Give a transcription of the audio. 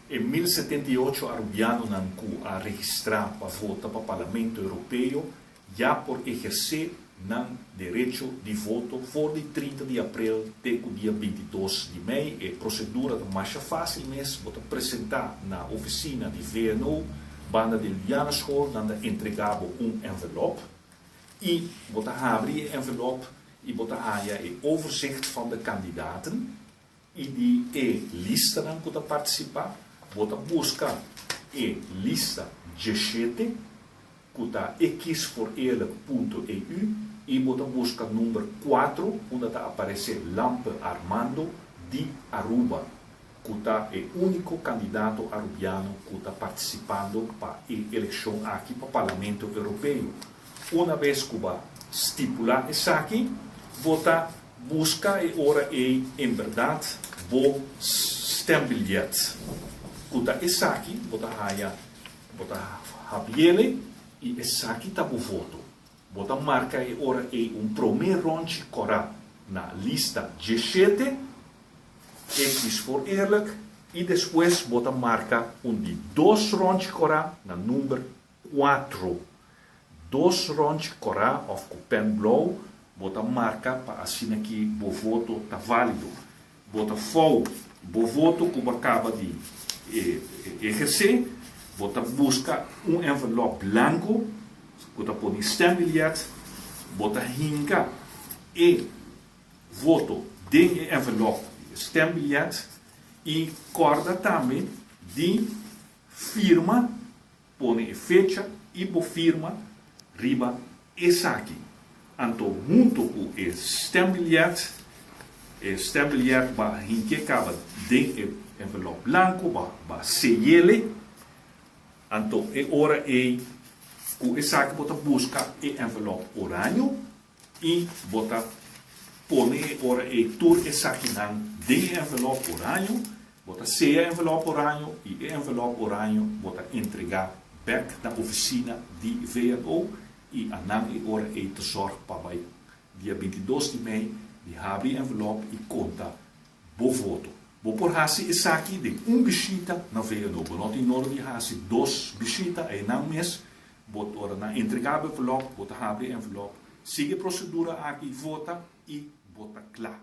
E 1078 Arubianonan cu a registra pa vota pa Parlamento Europeo ya por eherce nan derecho di voto for di 30 di april te cu dia 22 di mei. E procedura ta masha facil mes: bo ta presenta na oficina di VNO, banda di Julianaschool, nan ta entrega bo un envelop y bo ta habri e envelop y bo ta haya e overzicht van de kandidaten y di e listanan cu ta participa. Bo ta busca e lista 17, cu ta ikkiesvooreerlijk.eu, y bo ta busca number 4, unda ta aparece Lampe Armando di Aruba, cu ta e unico candidato Arubiano cu ta participando pa e eleccion aki pa Parlamento Europeo. Una vez cu bo a stipula esaki, bo ta busca e ora ey en berdad bo stembiljet. Cu ta esaki, bo ta haya, bo ta habriele y esaki ta bo voto. Bo ta marca e ora ey un prome rondje cora na lista 17, Ik kies voor eerlijk, y despues bo ta marca un di dos rondje cora na number 4. Dos rondje cora of cu pen blauw bo ta marca pa asina cu bo voto ta valido. Bo ta vouw bo voto cu bo a caba di eherce, bo ta busca un envelop blanco cu ta pone stembiljet, bo ta hinca e voto den e envelop stembiljet y corda tambe di firma, pone e fecha y bo firma riba esaki. Anto hunto cu e stembiljet, e stembiljet bo a hinca caba den e envelop blanco, bo a seyele. Anto e ora ey cu esaki bo ta busca e envelop oraño y bo ta pone e ora ey tur esakinan den e envelop oraño, bo ta seya envelop oraño y e envelop oraño bo ta entrega bek na oficina di VNO y anan e ora ey ta zorg pa bay dia 22 di mei di habri envelop y conta bo voto. Bo por haci esaki den un bishita na VNO. Bo no tin nodo di haci dos bishita, einan mes, bo ora nan entrega envelop, bo ta habri envelop, sigui e procedura aki, vota y bo ta cla.